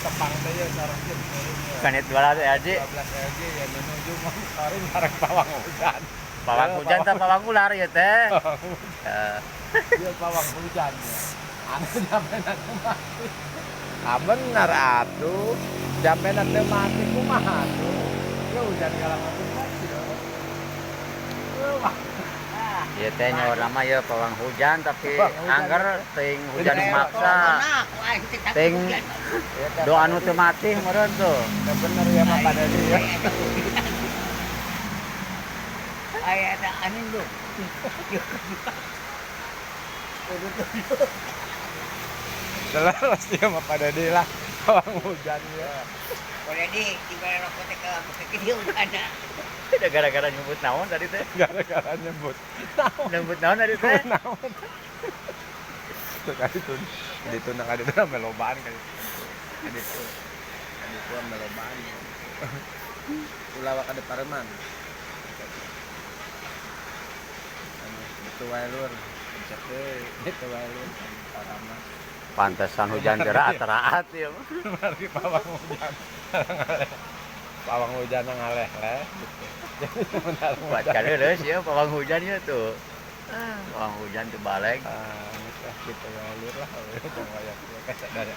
Tepang teh ya sareng ya. Kanit 200 LG. 12 LG ya menuju monitoring sareng pawang hujan. Pawang hujan teh pawang ular ya teh. Dia pawang hujan ya. Anu jamena teu mati. Ah, bener atuh. Jamena teu mati kumaha atuh? Ya hujan galang mati ya. Wah. Ieu teh nyawa nama ya pawang hujan, tapi Pawang hujan. Angger teuing hujan Jadi, maksa. Ting doa nu teu mati meureun tuh. Ya bener ya Pak Dedi ya. Aya ada anu lu. Terus ya Pak Dedi lah pawang hujan ya. Boleh di mana rokok teh ke dia udah ada. Udah gara-gara nyebut naon tadi teh? Gara-gara nyebut. Nyebut naon tadi teh? Naon. Tuh kali itu di itu nang ada itu melobaan kali. Ada itu. Ada itu melobaan. Ulah wak ada pareman. Anu, itu wae lur. Pencet deui, itu wae lur parama. Pantesan hujan deras teraat ya. Mari pawang hujan. Pawang hujan ngaleh-leh gitu. Jadi sebentar. Buat kali leus ya pawang hujan ya tuh. Ah, pawang hujan tuh balik. Ah, geus lah gitu wae lur lah. Tong wayak ya kasadaya.